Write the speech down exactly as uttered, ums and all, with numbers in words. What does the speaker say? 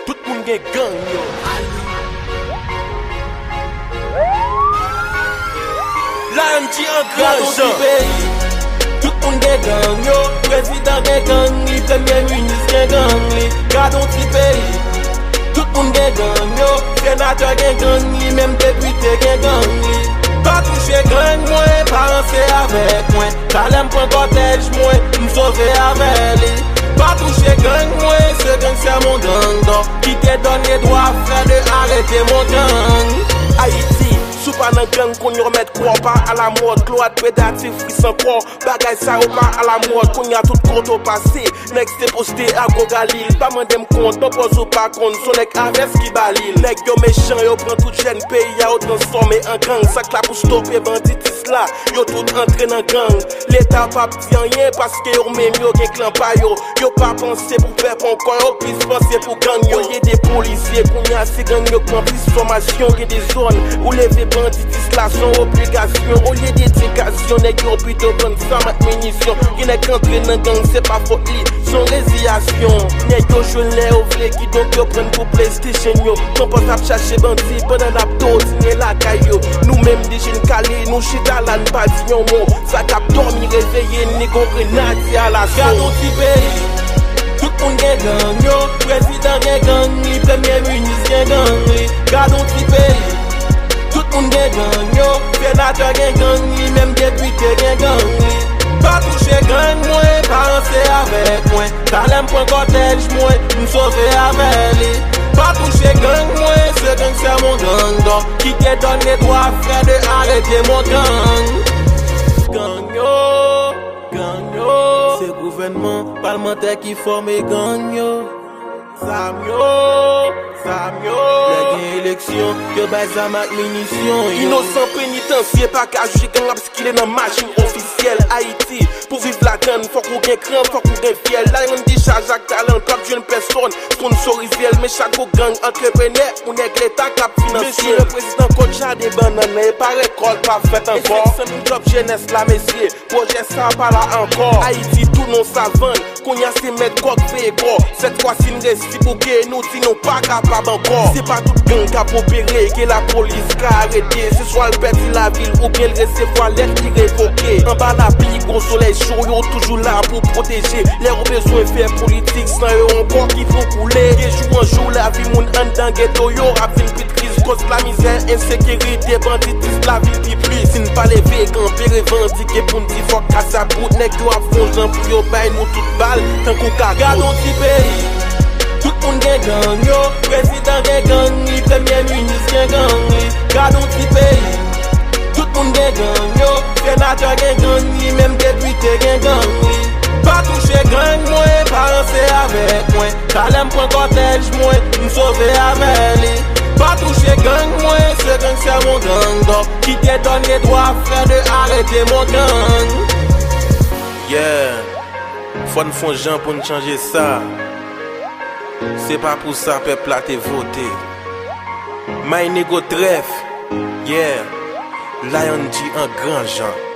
Tout moun gen gang yo. Lion G an gran jan. Tout moun gen gang yo. Prezidan gen gang li, premye minis gen gang li. Gad on ti peyi. Tout moun gen gang yo. Senatè gen gang li, menm depite gen gang li. Pa touche gang mwen, pa ranse avèk mwen. Talè m pran kòtèj mwen, m sove avè li. Pa touche gang mwen, se gang sè mon gang dò. Ki te done dwa frè de arete mon gang. Ayiti, si w pa nan gang, kounye w mèt kwè w pa alamòd. Kloat, predatif, fris ankò. Bagay sa yo pa alamòd. Kounye a tout kote w pase, nèg se poste a gwo galil. Pa mande m kont, non pòz ou pa konn. Se nèg avès ki ba li l. Nèg yo mechan, yo pran tout jèn peyi a, yo transfòme an gang. Sa k la pou stope banditis la, yo tout antre nan gang. Leta p ap di anyen paske yo menm yo gen klan pa yo. Yo pa panse pou pèp ankò, yo plis panse pou gang yo. Olye de polisye, kounye a se gang yo k pran plis fòmasyon. Gen de zòn ou leve banditis la se yon obligasyon. Olye de edikasyon, nèg yo pito pran zam ak minisyon. Gen nèg k antre nan gang, se pa fòt li, se yon reziyasyon. Nèg yo jwenn lè yo vle, kidonk yo pran pou PlayStation yo. Konpòs ap chache bandi pandan n ap dotine lakay yo. Nou menm de jèn kale, nou chita la, n pa di yon mo. Sa k ap dòmi reveye, nèg yo grenadye alaso. Gad on ti peyi. Tout moun gen gang yo. Prezidan gen gang li, premye minis gen gang li. Gad on ti peyi. Tout moun gen gang yo. Senatè gen gang li, menm depite gen gang li. Pa touche gang mwen, pa ranse avèk mwen. Talè m pran kòtèj mwen, m sove avè li. Pa touche gang mwen, se gang sè mon gang dò. Ki te done dwa frè de arete mon gang. Gang yo, gang yo. Se gouvènman, palmantè ki fòme gang yo. Zam yo, zam yo. Lè gen eleksyon, yo bay zam ak minisyon yo. Inosan penitansye pa ka jije gang ap sikile nan machin ofisyèl Ayiti. Pou viv ladann, fòk ou gen kran, fòk ou gen fyèl. Lion G chaje ak talan l, p ap jwenn pèsòn sponsorize l. Men chak gwo gang antreprenè, ou nèg leta k ap finanse l. Mesye le prezidan kot jaden bannann nan, e pa rekòt k ap fèt ankò. E senk san mil djòb jenès la, mesye, pwojè sa pa la ankò. Ayiti tou non savann, kounye a se mèt kòk veye kò. Sèt fwa si n resi bouke, nou di nou pa kapab ankò. Se pa tout gang k ap opere ke lapolis ka arete. Se swa l pèdi lavi l oubyen l resevwa lèt ki revoke. Anba lapli, gwo solèy cho, yo toujou la pou pwoteje. Lè ou bezwen fè politik, san yo ankò ki pou koule. De jou an jou, lavi moun anndan geto yo ap vin pi tris. Koz lamizè, ensekirite, banditis, lavi pi plis. Si n pa leve kanpe revandike pou n di fòk kasa bout, nèg yo ap fon jan pou yo bay nou tout bal tankou kakout. Gad on ti peyi. Tout moun gen gang yo. Prezidan gen gang li, premye minis gen gang li. Gad on ti peyi. Tout moun gen gang yo. Senatè gen gang li, menm depite gen gang li. Pa touche gang mwen, pa ranse avèk mwen. Talè m pran kòtèj mwen, m sove avè li. Pa touche gang mwen, se gang sè mon gang dò. Ki te done dwa frè de arete mon gang. Yeah. Fò n fon jan pou n chanje sa. Se pa pou sa pèp la te vote. My nigga Trèf. Yeah. Lion G an gran jan.